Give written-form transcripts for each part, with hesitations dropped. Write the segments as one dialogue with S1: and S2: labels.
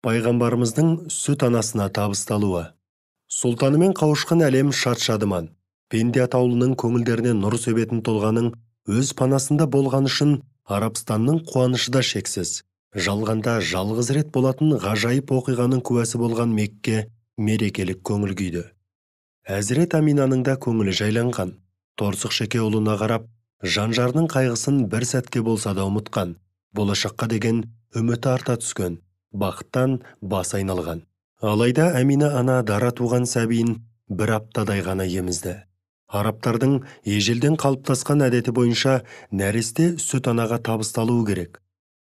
S1: Пайғамбарымыздың сүт анасына табысталуы. Сұлтанымен қауышқан әлем шат-шадыман. Пенде атаулының көңілдеріне нұр себетін тұлғаның өз панасында болған үшін Арабстанның қуанышы да шексіз. Жалғанда жалғыз рет болатын ғажайып оқиғаның куәсі болған Мекке мерекелік көңіл күйді. Әзірет Аминаның да көңілі жайланған. Торсық шеке ұлына қарап, жан-жарының қайғысын бір сәтке болса да ұмытқан, болашаққа деген үміті арта түскен, бақыттан бас айналған. Алайда Амина ана дара туған сәбиін бір аптадай ғана емізді. Арабтардың ежелден қалыптасқан әдеті бойынша нәресте сүт анаға табысталуы керек.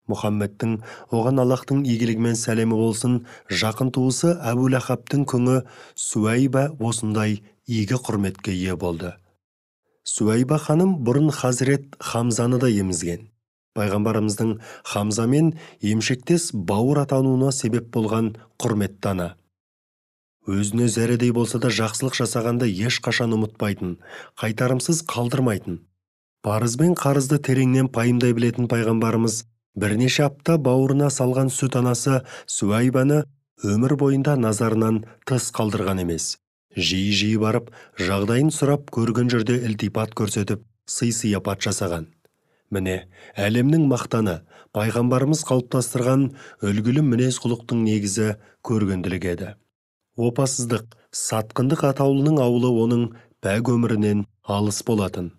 S1: Мұхаммедтің, оған Аллахтың игілігі мен сәлемі болсын, жақын туысы Әбу Ләхабтың күңі Суәйба осындай игі құрметке ие болды. Суәйба ханым бұрын Хазірет Хамзаны да емізген. Пайғамбарымыздың Хамзамен емшектес бауыр атануына себеп болған құрметті ана. Өзіне зәредей болса да жақсылық жасағанды ешқашан ұмытпайтын, қайтарымсыз қалдырмайтын. Парыз бен қарызды тереңнен пайымдай білетін пайғамбарымыз бірнеше апта бауырына салған сүт анасы Суәйбаны өмір бойында назарынан тыс қалдырған емес. Жиі-жиі барып, жағдайын сұрап, көрген жерде ілтипат көрсетіп, сый-сияпат жасаған. Міне, әлемнің мақтаны, пайғамбарымыз қалыптастырған үлгілі мінез-құлықтың негізі көргенділік еді. Опасыздық, сатқындық атаулының ауылы оның пәк өмірінен алыс болатын.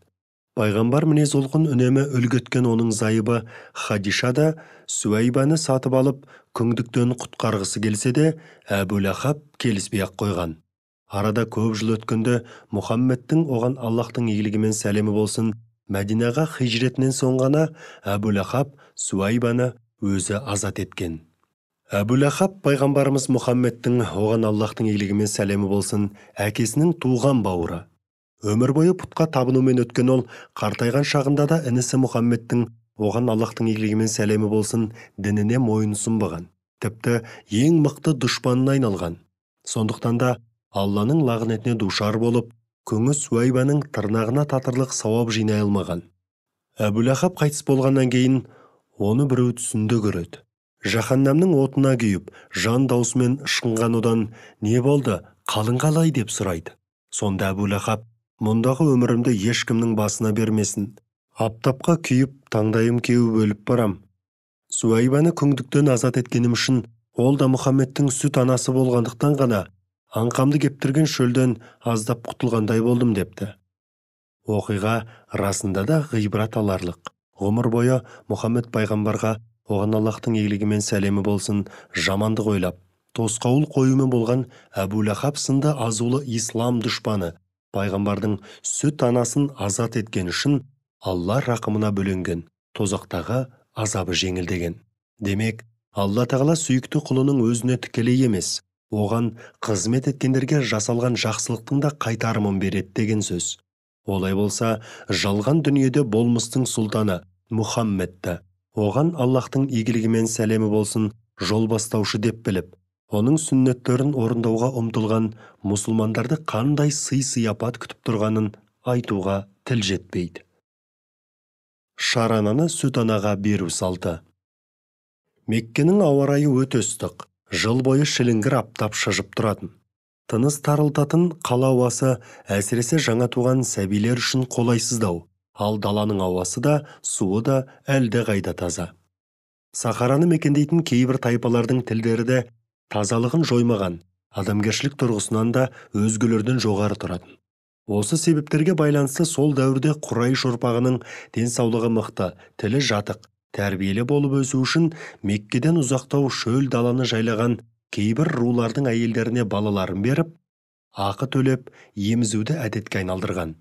S1: Пайғамбар мінез-құлқын үнемі үлгі еткен оның зайыбы Хадиша да Суәйбаны сатып алып, күңдіктен құтқарғысы келсе де, Әбу Ләхаб келіспей-ақ қойған. Арада көп жыл өткенде Мұхаммедтің, оған Аллахтың игілігі мен сәлемі болсын, Мәдинаға хижретінен соң ғана Әбу Ләхаб Суәйбаны өзі азат еткен. Әбу Ләхаб пайғамбарымыз Мұхаммедтің, оған Аллахтың игілігі мен сәлемі болсын, әкесінің туған бауыры. Өмір бойы пұтқа табынумен өткен ол қартайған шағында да інісі Мұхаммедтің, оған Аллахтың игілігі мен сәлемі болсын, дініне мойын ұсынбаған. Тіпті ең мықты дұшпанына айналған. Сондықтан да Алланың лағнетіне душар болып, күңі Суәйбаның тырнағына татырлық сауап жинай алмаған. Әбу Ләхаб қайтыс болғаннан кейін оны біреу түсінде көреді. Жаһаннамның отына күйіп, жан даусымен ышқынған одан не болды, қалың қалай деп сұрайды. Сонда Әбу Ләхаб, мұндағы өмірімді ешкімнің басына бермесін. Аптапқа күйіп, таңдайым кеуіп өліп барам. Суәйбаны күңдіктен азат еткенім үшін, ол да Мұхаммедтің сүт анасы болғандықтан ғана аңқамды кептірген шөлден аздап құтылғандай болдым депті. Оқиға расында да ғибрат аларлық. Ғұмыр бойы Мұхаммед пайғамбарға, оған Аллахтың игілігі мен сәлемі болсын, жамандық ойлап, тосқауыл қоюмен болған Әбу Ләхаб сынды азулы ислам дұшпаны пайғамбардың сүт анасын азат еткен үшін Алла рақымына бөленген, тозақтағы азабы жеңілдеген. Демек, Алла тағала сүйікті құлының өзіне тікелей емес, оған қызмет еткендерге жасалған жақсылықтың да қайтарымын береді деген сөз. Олай болса, жалған дүниеде болмыстың сұлтаны Мұхаммедті, оған Аллахтың игілігі мен сәлемі болсын, жол бастаушы деп біліп, оның сүннеттерін орындауға ұмтылған мұсылмандарды қандай сый-сияпат күтіп тұрғанын айтуға тіл жетпейді. Шарананы сүт анаға беру салты. Меккенің ауа райы өте ыстық, жыл бойы шіліңгір аптап шыжып тұратын. Тыныс тарылтатын қала ауасы әсіресе жаңа туған сәбилер үшін қолайсыздау, ал даланың ауасы да, суы да әлде қайда таза. Сахараны мекендейтін кейбір тайпалардың тілдері де тазалығын жоймаған, адамгершілік тұрғысынан да өзгелерден жоғары тұратын. Осы себептерге байланысты сол дәуірде Құрайш ұрпағының денсаулығы мықты, тілі жатық, тәрбиелі болып өсу үшін Меккеден ұзақтау шөл даланы жайлаған кейбір рулардың әйелдеріне балаларын беріп, ақы төлеп емізуді әдетке айналдырған.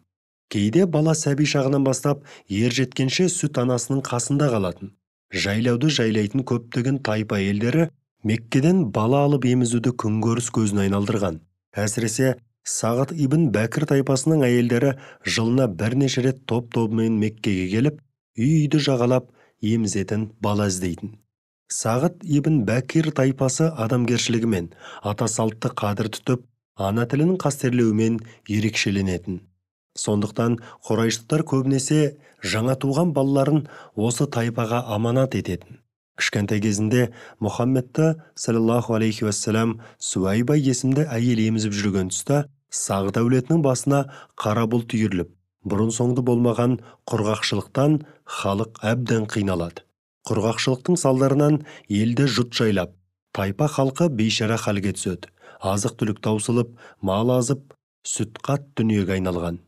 S1: Кейде бала сәби шағынан бастап ер жеткенше сүт анасының қасында қалатын. Жайлауды жайлайтын көптеген тайпа әйелдері Меккеден бала алып емізуді күнкөріс көзіне айналдырған. Әсіресе Сағат ибн Бәкір тайпасының әйелдері жылына бірнеше рет топ-тобымен Меккеге келіп, үй-үйді жағалап емізетін бала іздейтін. Сағат ибн Бәкір тайпасы адамгершілігімен, ата салтты қадір тұтып, ана тілін қастерлеуімен ерекшеленетін. Сондықтан құрайыштықтар көбінесе жаңа туған балаларын осы тайпаға аманат ететін. Кішкентай кезінде Мұхаммедті саллаллаху алейхи уассалам Суайба есімді әйел емізіп жүрген тұста Сағд әулетінің басына қара бұлт үйіріліп, бұрын-соңды болмаған құрғақшылықтан халық әбден қиналады. Құрғақшылықтың салдарынан елді жұт жайлап, тайпа халқы бейшара халге түседі. Азық-түлік таусылып, мал азып, сүт-қат дүниеге айналған.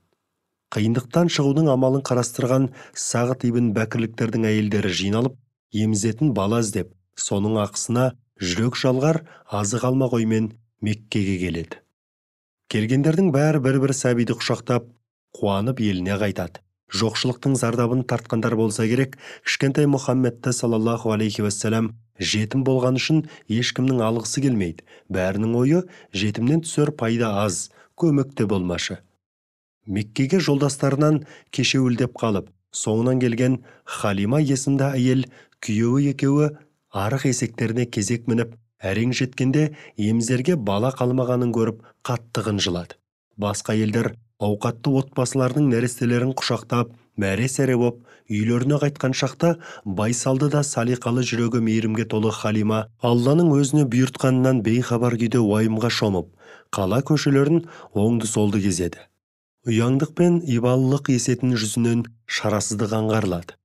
S1: Қиындықтан шығудың амалын қарастырған Сағд ибн Бәкірліктердің әйелдері жиналып, емізетін бала іздеп, соның ақысына жүрек жалғар азық алмақ оймен Меккеге келеді. Келгендердің бәрі бір-бір сәбиді құшақтап, қуанып еліне қайтады. Жоқшылықтың зардабын тартқандар болса керек, кішкентай Мұхаммедті саллаллаху алейхи уассалам жетім болған үшін ешкімнің алғысы келмейді. Бәрінің ойы жетімнен түсер пайда аз, көмек те болмашы. Меккеге жолдастарынан кешеуілдеп қалып, соңынан келген Халима есімді әйел күйеуі екеуі арық есектеріне кезек мініп, әрең жеткенде емізерге бала қалмағанын көріп қатты қынжылады. Басқа әйелдер ауқатты отбасыларының нәрестелерін құшақтап, мәре-сәре боп, үйлеріне қайтқан шақта байсалды да салиқалы жүрегі мейірімге толы Халима Алланың өзіне бұйыртқанынан бейхабар күйде уайымға шомып, қала көшелерін оңды-солды кезеді. Ұяңдық пен ибалылық есетін жүзінен шарасыздық аңғарылады.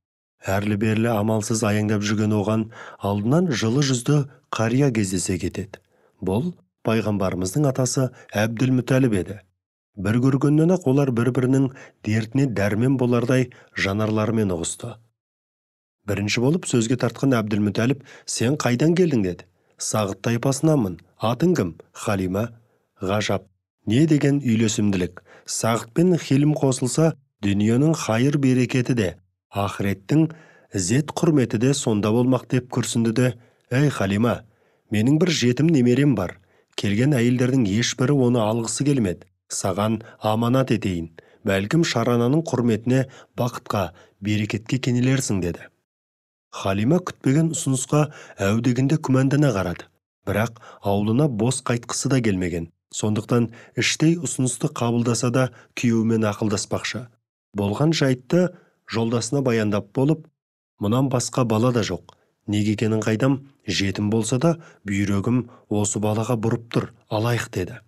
S1: Әрлі-берлі амалсыз аяңдап жүрген оған алдынан жылы жүзді қария кездесе кетеді. Бұл пайғамбарымыздың атасы Әбділмүтәліп еді. Бір көргеннен-ақ олар бір-бірінің дертіне дәрмен болардай жанарларымен ұғысты. Бірінші болып сөзге тартқан Әбділмүтәліп, «Сен қайдан келдің?» деді. «Сағд тайпасынанмын. Атың кім?» «Халима». Ғажап, не деген үйлесімділік. Сағд пен хилм қосылса, дүниенің хайыр берекеті де, ақыреттің ізет құрметі де сонда болмақ деп күрсінді де, «Ей, Халима, менің бір жетім немерем бар. Келген әйелдердің ешбірі оны алғысы келмеді. Саған аманат етейін. Бәлкім шарананың құрметіне, бақытқа, берекетке кенелерсің» деді. Халима күтпеген ұсынысқа әу дегенде күмәндана қарады. Бірақ аулына бос қайтқысы да келмеген. Сондықтан іштей ұсынысты қабылдаса да күйеуімен ақылдаспақшы. Болған жайтты жолдасына баяндап болып, «Мұнан басқа бала да жоқ. Неге екенін қайдам, жетім болса да бүйрегім осы балаға бұрып тұр, алайық» деді.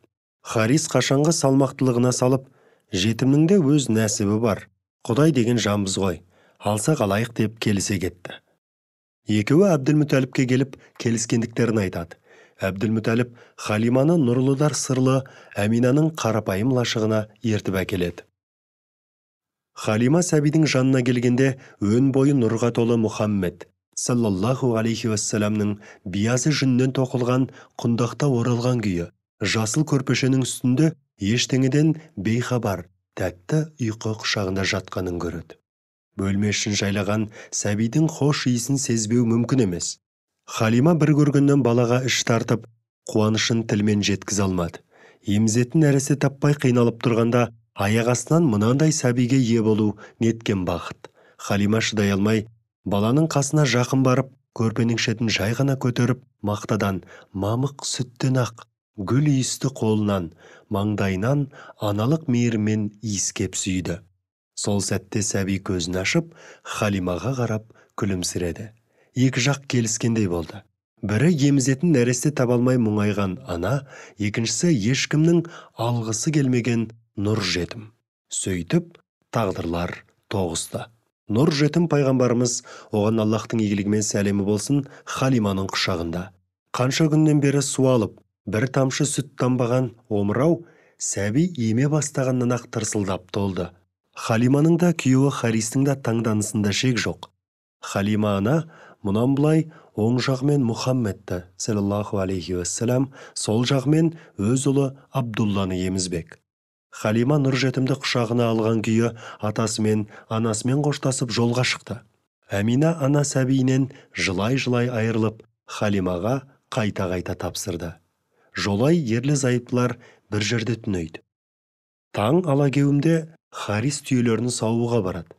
S1: Харис қашанғы салмақтылығына салып, жетімнің де өз нәсібі бар, Құдай деген жанбыз ғой, алсақ алайық деп келісе кетті. Екеуі Әбділмүтәліпке келіп келіскендіктерін айтады. Әбділмүтәліп Халиманы нұрлыдар сырлы Әминаның қарапайым лашығына ертіп әкеледі. Халима сәбидің жанына келгенде өн бойы нұрға толы Мұхаммед саллаллаху алейхи уассаламның биязы жүннен тоқылған құндақта оралған күйі, жасыл көрпешенің үстінде ештеңеден бейхабар, тәтті ұйқы құшағында жатқанын көреді. Бөлме ішін жайлаған сәбидің хош иісін сезбеу мүмкін емес. Халима бір көргеннен балаға іш тартып, қуанышын тілмен жеткізе алмады. Емізетін нәресте таппай қиналып тұрғанда аяқ астынан мынандай сәбиге ие болу неткен бақыт. Халима шыдай алмай, баланың қасына жақын барып, көрпенің шетін жай ғана көтеріп, мақтадан, мамық сүттен ақ, гүл иісті қолынан, маңдайынан аналық мейіріммен иіскеп сүйді. Сол сәтте сәби көзін ашып, Халимаға қарап күлімсіреді. Екі жақ келіскендей болды. Бірі емізетін нәресте таба алмай мұңайған ана, екіншісі ешкімнің алғысы келмеген нұр жетім. Сөйтіп, тағдырлар тоғысты. Нұр жетім пайғамбарымыз, оған Аллахтың игілігі мен сәлемі болсын, Халиманың құшағында. Қанша күннен бері су алып, бір тамшы сүт тамбаған омырау сәби еме бастағаннан-ақ тырсылдап толды. Халиманың да күйеуі Харистің да таңданысында шек жоқ. Халима ана мұнан былай оң жағымен Мұхаммедті саллаллаху алейхи уассалам, сол жағымен өз ұлы Абдулланы емізбек. Халима нұр жетімді құшағына алған күйі атасымен, анасымен қоштасып жолға шықты. Әмина ана сәбиінен жылай-жылай айырылып, Халимаға қайта-қайта тапсырды. Жолай ерлі-зайыптылар бір жерде түнейді. Таң алакеуімде Харис түйелерін саууға барады.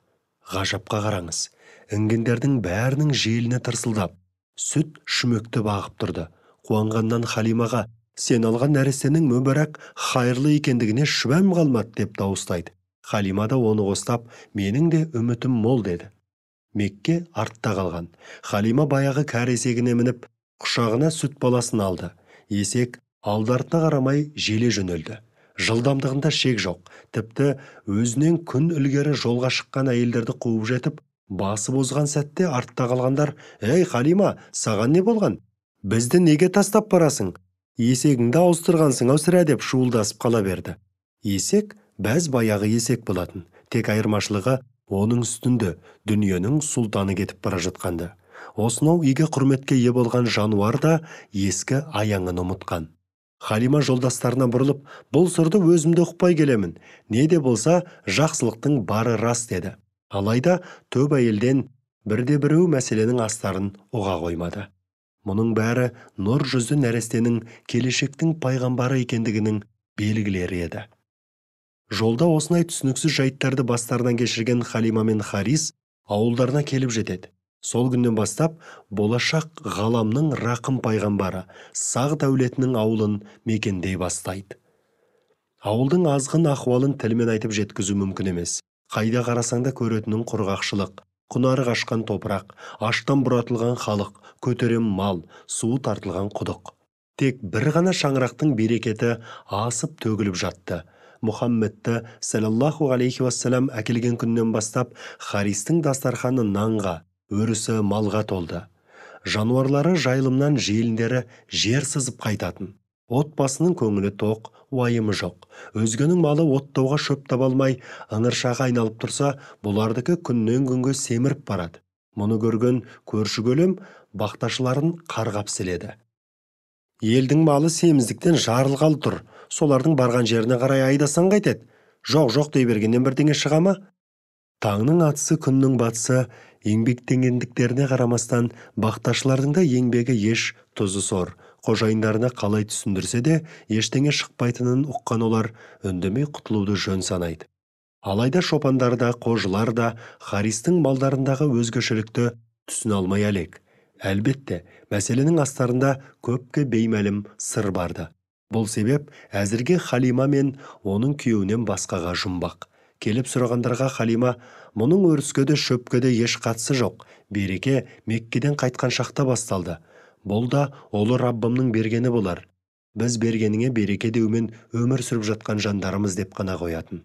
S1: Ғажапқа қараңыз, інгендердің бәрінің желіні тырсылдап, сүт шүмекті бағып тұрды. Қуанғаннан Халимаға, «Сен алған нәрестенің мүбәрак хайырлы екендігіне шүбәм қалмады» деп дауыстайды. Халима да оны қостап, «Менің де үмітім мол» деді. Мекке артта қалған. Халима баяғы кәрі есегіне мініп, құшағына сүт баласын алды. Есек алды-артына қарамай желе жөнелді. Жылдамдығында шек жоқ. Тіпті өзінен күн ілгері жолға шыққан әйелдерді қуып жетіп, басып озған сәтте артта қалғандар: «Ей, Халима, саған не болған? Бізді неге тастап барасың? Есегіңді ауыстырғансың ау сірә» деп шуылдасып қала берді. Есек бәз баяғы есек болатын. Тек айырмашылығы оның үстінде дүниенің сұлтаны кетіп бара жатқанды. Осынау игі құрметке ие болған жануар да ескі аяңын ұмытқан. Халима жолдастарына бұрылып, «Бұл сырды өзімді ұқпай келемін. Не де болса, жақсылықтың бары рас» деді. Алайда төп әйелден бірде біреу мәселенің астарын ұға қоймады. Мұның бәрі нұр жүзді нәрестенің келешектің пайғамбары екендігінің белгілері еді. Жолда осындай түсініксіз жайттарды бастарынан кешірген Халима мен Харис ауылдарына келіп жетеді. Сол күннен бастап болашақ ғаламның рақым пайғамбары Сағд әулетінің ауылын мекендей бастайды. Ауылдың азғын ахуалын тілмен айтып жеткізу мүмкін емес. Қайда қарасаң да көретінің құрғақшылық, құнары қашқан топырақ, аштан бұратылған халық, көтерем мал, суы тартылған құдық. Тек бір ғана шаңырақтың берекеті асып төгіліп жатты. Мұхаммедті саллаллаху алейхи уассалам әкелген күннен бастап Харистің дастарханы нанға, өрісі малға толды. Жануарлары жайылымнан желіндері жер сызып қайтатын. Отбасының көңілі тоқ, уайымы жоқ. Өзгенің малы оттауға шөп таба алмай, ыңыршағы айналып тұрса, бұлардікі күннен күнге семіріп барады. Мұны көрген көрші көлем бақташыларын қарғап сіледі. Елдің малы семіздіктен жарылғалы тұр. Солардың барған жеріне қарай айдасаң қайтеді. Жоқ, жоқ дей бергеннен бірдеңе шыға ма? Таңның атысы, күннің батысы еңбектенгендіктеріне қарамастан бақташылардың да еңбегі еш тұзы сор. Қожайындарына қалай түсіндірсе де ештеңе шықпайтынын ұққан олар үндемей құтылуды жөн санайды. Алайда шопандар да, қожылар да Харистің малдарындағы өзгешелікті түсіне алмай әлек. Әлбетте, мәселенің астарында көпке беймәлім сыр барды. Бұл себеп әзірге Халима мен оның күйеуінен басқаға жұмбақ. Келіп сұрағандарға Халима, «Мұның өріске де шөпке де еш қатысы жоқ. Береке Меккеден қайтқан шақта басталды. Бұл да ұлы Раббымның бергені болар. Біз бергеніңе береке деумен өмір сүріп жатқан жандарымыз» деп қана қоятын.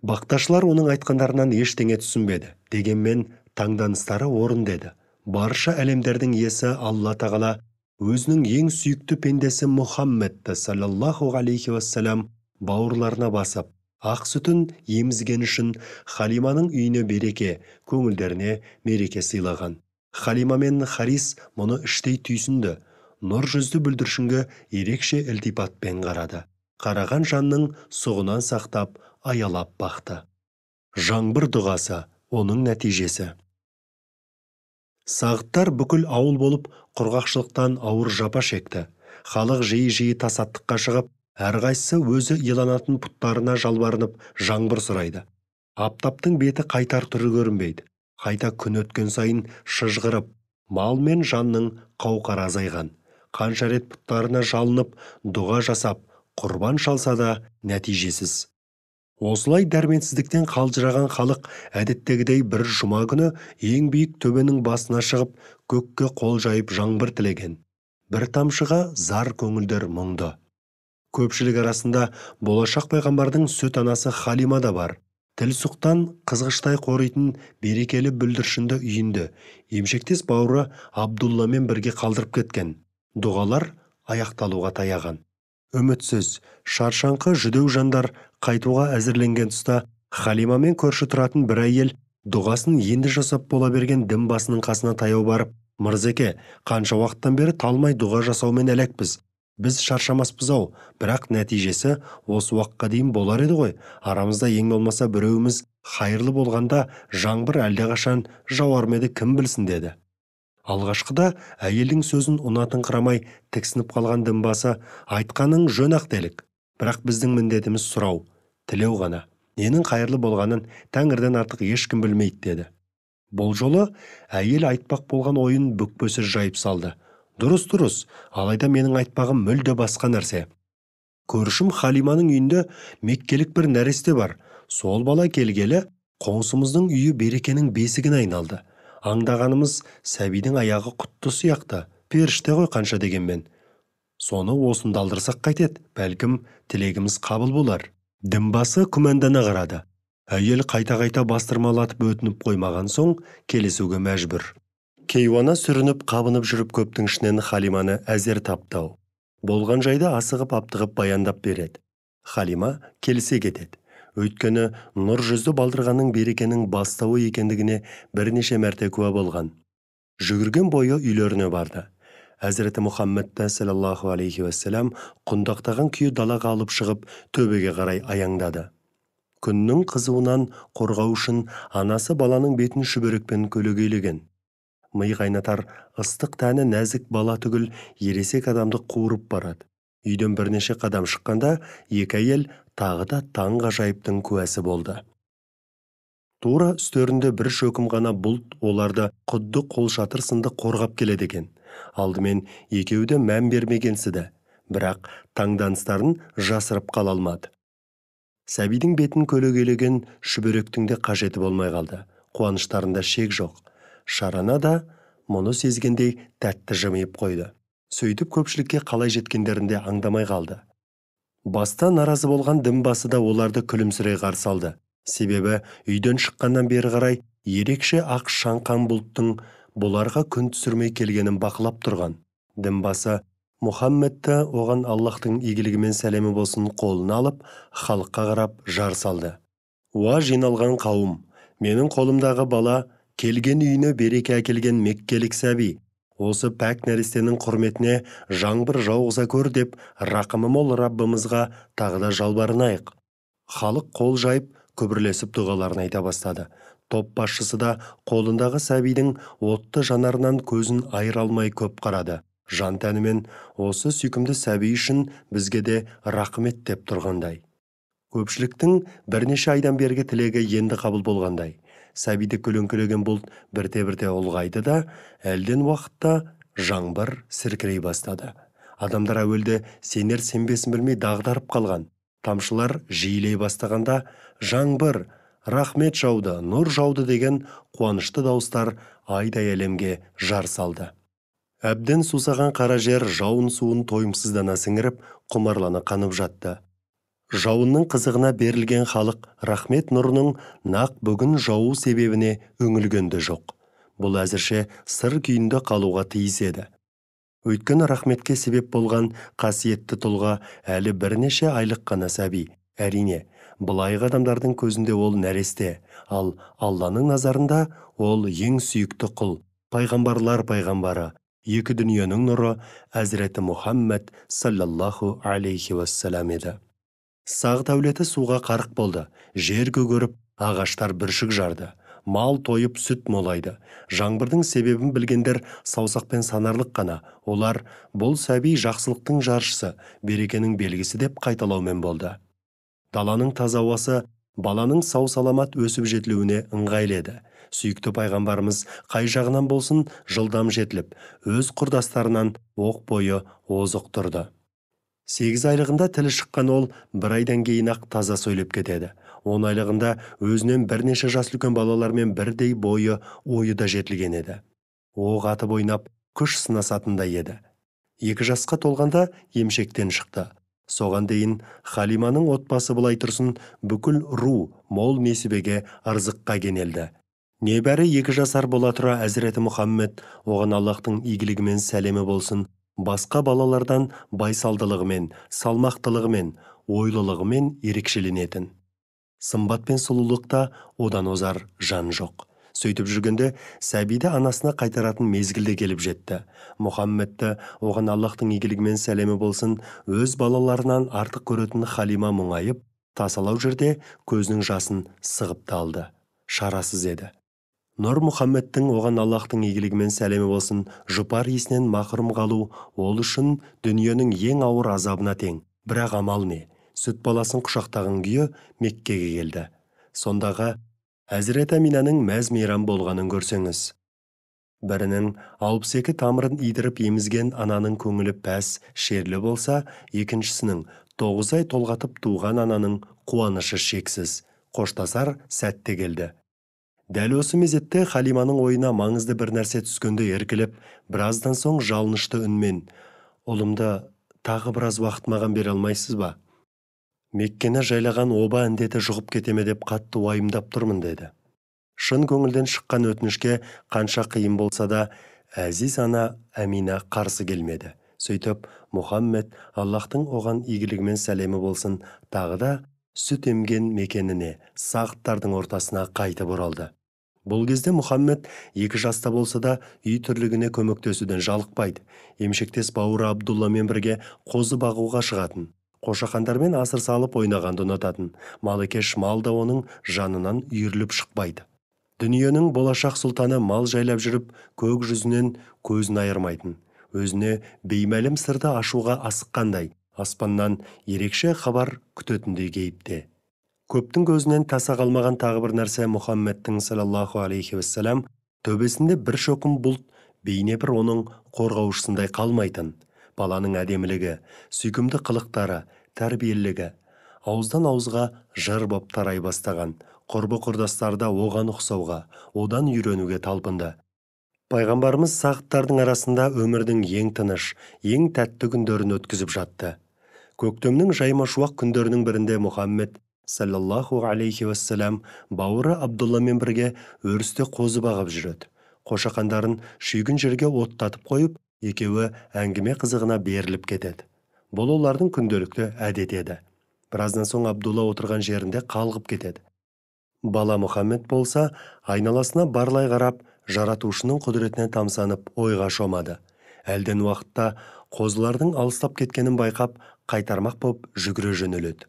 S1: Бақташылар оның айтқандарынан ештеңе түсінбеді. Дегенмен таңданыстары орынды еді. Барша әлемдердің иесі Алла Тағала өзінің ең сүйікті пендесі Мұхаммедті саллаллаху алейхи уассалам бауырларына басып, ақ сүтін емізген үшін Халиманың үйіне береке, көңілдеріне мереке сыйлаған. Халима мен Харис мұны іштей түйсінді. Нұр жүзді бүлдіршінге ерекше ілтипатпен қарады. Қараған жанның сұғынан сақтап, аялап бақты. Жаңбыр дұғасы, оның нәтижесі. Сағыттар бүкіл ауыл болып құрғақшылықтан ауыр жапа шекті. Халық жиі-жиі тасаттыққа шығып, әрқайсысы өзі иланатын пұттарына жалбарынып жаңбыр сұрайды. Аптаптың беті қайтар түрі көрінбейді. Қайта күн өткен сайын шыжғырып, мал мен жанның қауқары азайған. Қанша рет пұттарына жалынып, дұға жасап, құрбан шалса да нәтижесіз. Осылай дәрменсіздіктен қалжыраған халық әдеттегідей бір жұма күні ең биік төбенің басына шығып, көкке қол жайып жаңбыр тілеген. Бір тамшыға зар көңілдер мұңды. Көпшілік арасында болашақ пайғамбардың сүт анасы Халима да бар. Тіл сұқтан қызғыштай қоритын берекелі бүлдіршінді үйінде емшектес бауыры Абдулламен бірге қалдырып кеткен. Дұғалар аяқталуға таяған. Үмітсіз, шаршаңқы жүдеу жандар қайтуға әзірленген тұста Халимамен көрші тұратын бір әйел дұғасын енді жасап бола берген дін басының қасына таяу барып, «Мырзеке, қанша уақыттан бері талмай дұға жасаумен әлекпіз. Біз шаршамаспыз ау, бірақ нәтижесі осы уақытқа дейін болар еді ғой. Арамызда ең болмаса біреуіміз хайырлы болғанда жаңбыр әлдеқашан жауар ма еді, кім білсін» деді. Алғашқыда әйелдің сөзін ұнатыңқырамай тіксініп қалған дінбасы, «Айтқаның жөн-ақ делік, бірақ біздің міндетіміз сұрау, тілеу ғана. Ненің қайырлы болғанын тәңірден артық ешкім білмейді» деді. Бұл жолы әйел айтпақ болған ойын бүкпесіз жайып салды. Дұрыс, дұрыс, алайда менің айтпағым мүлде басқа нәрсе. Көршім Халиманың үйінде меккелік бір нәресте бар. Сол бала келгелі қоңсымыздың үйі берекенің бесігіне айналды. Аңдағанымыз сәбидің аяғы құтты сияқты, періште ғой қанша дегенмен. Соны осында алдырсақ қайтеді, бәлкім тілегіміз қабыл болар. Дінбасы күмәндана қарады. Әйел қайта-қайта бастырмалатып өтініп қоймаған соң келісуге мәжбүр. Кейуана сүрініп қабынып жүріп көптің ішінен Халиманы әзер тапты-ау. Болған жайды асығып-аптығып баяндап береді. Халима келісе кетеді. Өйткені нұр жүзді балдырғанның берекенің бастауы екендігіне бірнеше мәрте куә болған. Жүгірген бойы үйлеріне барды. Әзіреті Мұхаммедті саллаллаху алейхи уассалам құндақтаған күйі далаға алып шығып, төбеге қарай аяңдады. Күннің қызуынан қорғау үшін анасы баланың бетін шүберекпен көлегейлеген. Ми қайнатар ыстық тәні нәзік бала түгіл ересек адамды қуырып барады. Үйден бірнеше қадам шыққанда екі әйел тағы да таңғажайыптың куәсі болды. Тура үстерінде бір шөкім ғана бұлт оларды құдды қолшатыр сынды қорғап келеді екен. Алдымен екеуі де мән бермегенсіді, бірақ таңданыстарын жасырып қала алмады. Сәбидің бетін көлегейлеген шүберектің де қажеті болмай қалды. Қуаныштарында шек жоқ. Шарана да мұны сезгендей тәтті жымиып қойды. Сөйтіп көпшілікке қалай жеткендерін де аңдамай қалды. Баста наразы болған дінбасы да оларды күлімсірей қарсы алды. Себебі үйден шыққаннан бері қарай ерекше ақ шаңқан бұлттың бұларға күн түсірмей келгенін бақылап тұрған. Дінбасы Мұхаммедті оған Аллахтың игілігі мен сәлемі болсын қолына алып, халыққа қарап жар салды. Уа жиналған қауым, менің қолымдағы бала келген үйіне береке әкелген меккелік сәби. Осы пәк нәрестенің құрметіне жаңбыр жауғыза көр деп рақымы мол Раббымызға тағы да жалбарынайық. Халық қол жайып, күбірлесіп дұғаларын айта бастады. Топ басшысы да қолындағы сәбидің отты жанарынан көзін айыра алмай көп қарады. Жан тәнімен осы сүйкімді сәби үшін бізге де рақмет деп тұрғандай. Көпшіліктің бірнеше айдан бергі тілегі енді қабыл болғандай. Сәбиді көлеңкелеген бұлт бірте-бірте ұлғайды да, әлден уақытта жаңбыр сіркірей бастады. Адамдар әуелде сенер сенбесін білмей дағдарып қалған. Тамшылар жиілей бастағанда жаңбыр, рахмет жауды, нұр жауды деген қуанышты дауыстар айдай әлемге жар салды. Әбден сусаған қара жер жауын суын тойымсыздана сіңіріп, құмарлана қанып жатты. Жауынның қызығына берілген халық рахмет нұрының нақ бүгін жауу себебіне үңілген де жоқ. Бұл әзірше сыр күйінде қалуға тиіс еді. Өйткені рахметке себеп болған қасиетті тұлға әлі бірнеше айлық қана сәби. Әрине, былайғы адамдардың көзінде ол нәресте, ал Алланың назарында ол ең сүйікті құл, пайғамбарлар пайғамбары, екі дүниенің нұры Әзіреті Мұхаммед саллаллаху алейхи уассалам еді. Сағ дәулеті суға қарық болды, жер көгеріп, ағаштар бүршік жарды, мал тойып сүт молайды. Жаңбырдың себебін білгендер саусақпен санарлық қана. Олар бұл сәби жақсылықтың жаршысы, берекенің белгісі деп қайталаумен болды. Даланың таза ауасы баланың сау-саламат өсіп жетілуіне ыңғайлы еді. Сүйікті пайғамбарымыз қай жағынан болсын жылдам жетіліп, өз құрдастарынан оқ бойы озық тұрды. 8 айлығында тілі шыққан ол бір айдан кейін ақ таза сөйлеп кетеді. 10 айлығында өзінен бірнеше жас үлкен балалармен бірдей бойы ойы да жетілген еді. Оқ атып ойнап, күш сынасатындай еді. 2 жасқа толғанда емшектен шықты. Соған дейін Халиманың отбасы былай тұрсын, бүкіл ру мол несібеге ырзыққа кенелді. Небәрі 2 жасар бола тұра Әзіреті Мұхаммед оған Аллахтың игілігі мен сәлемі болсын, басқа балалардан байсалдылығымен, салмақтылығымен, ойлылығымен ерекшеленетін. Сымбат пен сұлулықта одан озар жан жоқ. Сөйтіп жүргенде сәбиді анасына қайтаратын мезгілде келіп жетті. Мұхаммедті оған Аллахтың игілігі мен сәлемі болсын, өз балаларынан артық көретін Халима мұңайып, тасалау жерде көзінің жасын сығып та алды. Шарасыз еді. Нұр Мұхаммедтің оған Аллахтың игілігі мен сәлемі болсын, жұпар иісінен мақрұм қалу ол үшін дүниенің ең ауыр азабына тең. Бірақ амал не? Сүт баласын құшақтаған күйі Меккеге келді. Сондағы Әзірет Әминаның мәз-мейрам болғанын көрсеңіз. Бірінің 62 тамырын идіріп емізген ананың көңілі пәс, шерлі болса, екіншісінің 9 ай толғатып туған ананың қуанышы шексіз, қоштасар сәтте келді. Дәл осы мезетте Халиманың ойына маңызды бір нәрсе түскенде еркелеп, біраздан соң жалынышты үнмен: «Ұлымды тағы біраз уақыт маған бере алмайсыз ба? Меккені жайлаған оба індеті жұғып кетеме деп қатты уайымдап тұрмын», деді. Шын көңілден шыққан өтінішке қанша қиын болса да, әзиз ана Әмина қарсы келмеді. Сөйтіп, Мұхаммед, Аллахтың оған игілігімен сәлемі болсын, тағы да сүт емген мекеніне, сағыттардың ортасына қайтып оралды. Бұл кезде Мұхаммед 2 жаста болса да үй тірлігіне көмектесуден жалықпайды. Емшектес бауыры Абдулламен бірге қозы бағуға шығатын. Қошақандармен асыр салып ойнағанды ұнататын. Малекеш мал да оның жанынан үйіріліп шықпайды. Дүниенің болашақ сұлтаны мал жайлап жүріп, көк жүзінен көзін айырмайтын. Өзіне беймәлім сырды ашуға асыққандай, аспаннан ерекше хабар күтетіндей кейіпте. Көптің көзінен таса қалмаған тағы бір нәрсе Мұхаммедтің саллаллаху алейхи уассалам төбесінде бір шөкім бұлт бейне бір оның қорғаушысындай қалмайтын. Баланың әдемілігі, сүйкімді қылықтары, тәрбиелілігі ауыздан ауызға жыр боп тарай бастаған. Құрбы-құрдастары да оған ұқсауға, одан үйренуге талпынды. Пайғамбарымыз сағыттардың арасында өмірдің ең тыныш, ең тәтті күндерін өткізіп жатты. Көктемнің жайма шуақ күндерінің бірінде Мұхаммед саллаллаху алейхи уассалам бауыры Абдулламен бірге өрісте қозы бағып жүреді. Қошақандарын шүйгін жерге оттатып қойып, екеуі әңгіме қызығына беріліп кетеді. Бұл олардың күнделікті әдеті еді. Біраздан соң Абдулла отырған жерінде қалғып кетеді. Бала Мұхаммед болса, айналасына барлай қарап, жаратушының құдіретіне тамсанып ойға шомады. Әлден уақытта қозылардың алыстап кеткенін байқап, қайтармақ боп жүгіре жөнеледі.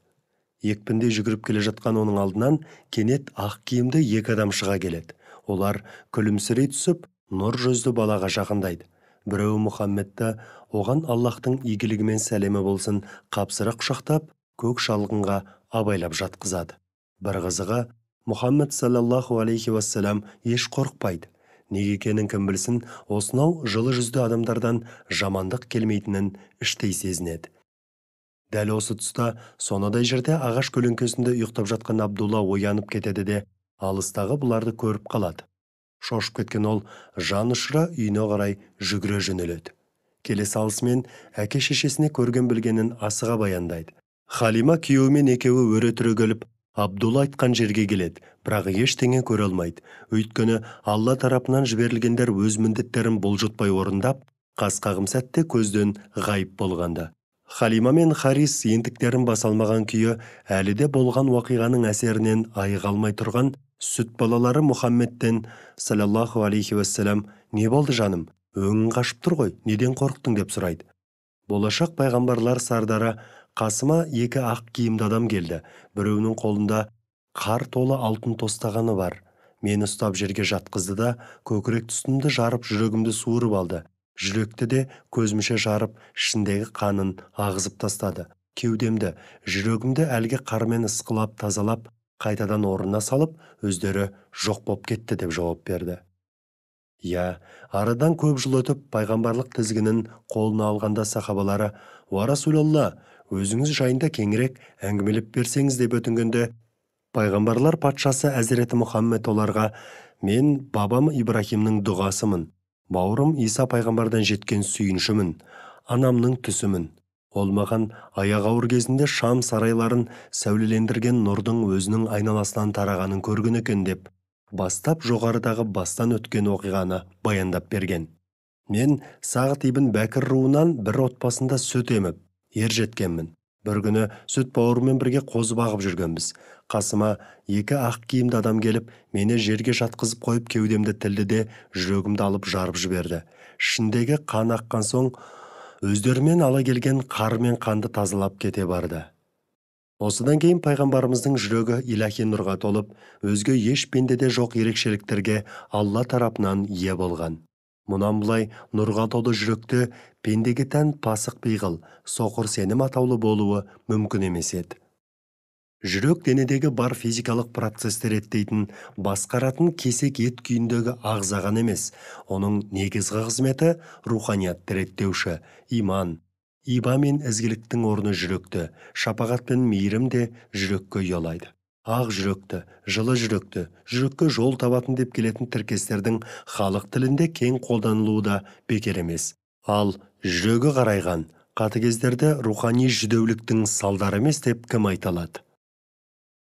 S1: Екпіндей жүгіріп келе жатқан оның алдынан кенет ақ киімді екі адам шыға келеді. Олар күлімсірей түсіп, нұр жүзді балаға жақындайды. Біреуі Мұхаммедті, оған Аллахтың игілігімен сәлемі болсын, қапсыра құшақтап, көк шалғынға абайлап жатқызады. Бір қызығы, Мұхаммед саллаллаху алейхи уассалам еш қорықпайды. Неге екенін кім білсін, осынау жылы жүзді адамдардан жамандық келмейтінін іштей сезінеді. Дәл осы тұста сонадай жерде ағаш көлеңкесінде ұйықтап жатқан Абдулла оянып кетеді де, алыстағы бұларды көріп қалады. Шошып кеткен ол жан ұшыра үйіне қарай жүгіре жөнеледі. Келе салысымен әке шешесіне көрген білгенін асыға баяндайды. Халима күйеуімен екеуі өре түрегеліп, Абдулла айтқан жерге келеді, бірақ ештеңе көре алмайды. Өйткені Алла тарапынан жіберілгендер өз міндеттерін бұлжытпай орындап, қас қағым сәтте көзден ғайып болғанда. Халима мен Харис ентіктерін баса алмаған күйі әлі де болған уақиғаның әсерінен айыға алмай тұрған сүт балалары Мұхаммедтен саллаллаху алейхи уассалам, «Не болды жаным, өңің қашып тұр ғой, неден қорықтың?» деп сұрайды. Болашақ пайғамбарлар сардары: «Қасыма екі ақ киімді адам келді. Біреуінің қолында қар толы алтын тостағаны бар. Мені ұстап жерге жатқызды да, көкірек тұсымды жарып, жүрегімді суырып алды. Жүректі де көзімше жарып, ішіндегі қанын ағызып тастады. Кеудемді, жүрегімді әлгі қармен ысқылап, тазалап, қайтадан орнына салып, өздері жоқ боп кетті», деп жауап берді. Я, арадан көп жыл өтіп, пайғамбарлық тізгінін қолына алғанда сахабалары: «Уа Расулалла, өзіңіз жайында кеңірек әңгімелеп берсеңіз», деп өтінгенде, пайғамбарлар патшасы Әзіреті Мұхаммед оларға: «Мен бабам Ибрахимнің дұғасымын, бауырым Иса пайғамбардан жеткен сүйіншімін, анамның түсімін. Ол маған аяқ ауыр кезінде Шам сарайларын сәулелендірген нұрдың өзінің айналасынан тарағанын көрген екен», деп бастап жоғарыдағы бастан өткен оқиғаны баяндап берген. «Мен Сағд ибн Бәкір руынан бір отбасында сүт еміп, ер жеткенмін. Бір күні сүт бауырыммен бірге қозы бағып жүргенбіз. Қасыма екі ақ киімді адам келіп, мені жерге жатқызып қойып, кеудемді тілді де жүрегімді алып жарып жіберді. Ішіндегі қан аққан соң өздерімен ала келген қар мен қанды тазалап кете барды». Осыдан кейін пайғамбарымыздың жүрегі илахи нұрға толып, өзге еш пендеде жоқ ерекшеліктерге Алла тарапынан ие болған. Мұнан былай нұрға толы жүректі пендеге тән пасық пиғыл, соқыр сенім атаулы болуы мүмкін емес еді. Жүрек денедегі бар физикалық процесті реттейтін, басқаратын кесек ет күйіндегі ағзаған емес, оның негізгі қызметі руханиятты реттеуші, иман, иба мен ізгіліктің орны жүректі, шапағат пен мейірім де жүрекке ұялайды. Ақ жүректі, жылы жүректі, жүрекке жол табатын деп келетін тіркестердің халық тілінде кең қолданылуы да бекер емес. Ал жүрегі қарайған, қатыгездерді рухани жүдеуліктің салдары емес деп кім айта алады?